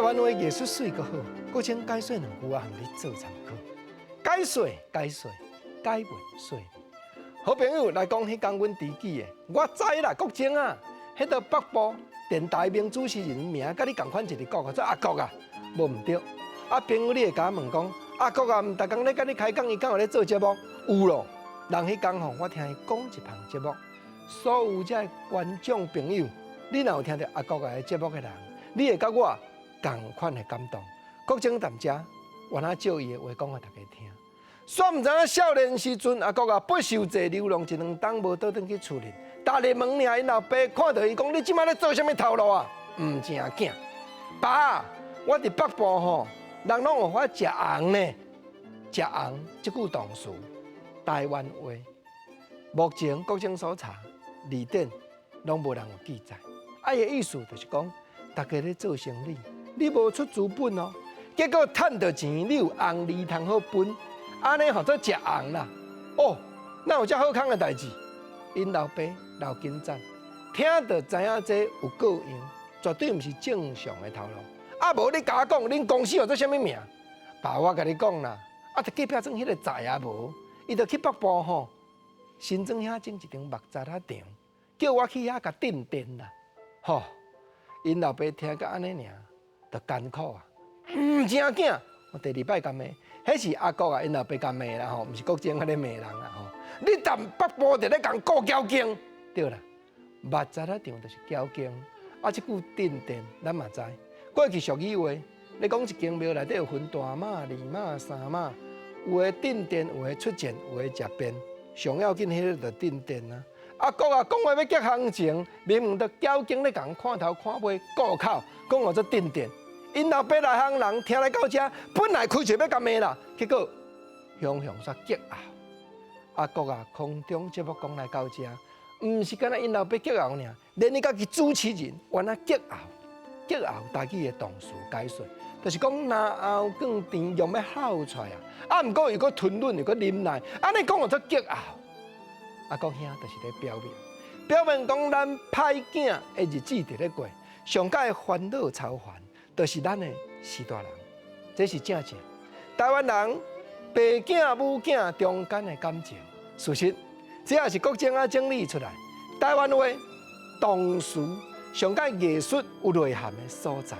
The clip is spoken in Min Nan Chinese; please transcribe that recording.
灣話藝術媠閣好，閣請解說兩句啊，含你做參考。解說解說解文說。好朋友來講，彼工阮知己的，我知啦，國政啊，彼個北部電台名主持人名，佮你仝款一个國，做阿國啊，無毋對。啊，朋友你會共我問講，阿國啊，毋逐工咧佮你開講，伊敢有咧做節目？有咯，人彼工吼，我聽伊講一棚節目。所有這觀眾朋友，你若有聽著阿國的節目的人，你會佮我仝款的感動。國政踮遮，我若照伊的話講予大家聽。煞毋知影少年時陣，阿國啊不受濟流浪一兩冬無倒轉去厝裡，逐日問爾𪜶老爸看著伊講：你這擺咧做啥物頭路啊？毋成囝，爸，我佇北部吼，人攏予我食紅呢，食紅這句動詞，台灣話，目前國政所查字典攏無人有記載。啊，伊的意思就是講，大家咧做生意，你無出資本哦，結果趁著錢，你有紅利通好分。按呢號做食紅啦，哦，哪有遮好康的代誌？𪜶老爸劉金贊聽著知影這有過樣，絕對毋是正常的頭路。啊，無你共我講，恁公司號做啥物名？爸，我共你講啦，啊，佇隔壁庄彼个知也無，伊就去北部吼，新莊遐整一間木柵仔場，叫我去遐共鎮電啦，吼，𪜶老爸聽甲按呢爾，就艱苦啊，毋成囝，我第二擺共罵。彼是阿國啊，𪜶老爸共罵啦吼，毋是國政咧罵人啦吼。你踮北部佇咧共顧交警，對啦，木柵仔場就是交警。啊，這句鎮電咱嘛知。過去俗語話，你講一間廟內底有分大媽、二媽、三媽，有的鎮電，有的出陣，有的食鞭。上要緊彼个就鎮電啊。阿國啊，講話欲激行情，明明著交警咧共看頭看尾顧口，講號做鎮電。𪜶老爸內行人聽來到遮，本來開喙欲共罵啦，結果雄雄煞激喉。阿國啊，空中節目講來到遮，毋是干焦𪜶老爸激喉爾，連伊家己主持人原來激喉，激喉台語的動詞解說，就是講嚨喉囥甜，用欲吼出來啊。啊，毋過又閣吞忍，又閣忍耐，按呢講號做激喉。阿國兄就是咧表明，表明講咱歹囝的日子佇咧過，上蓋煩惱操煩。就是咱的序大人，這是正正台灣人爸囝母囝中間的感情。事實，這也是國政啊整理出來台灣話動詞上蓋藝術有內涵的所在。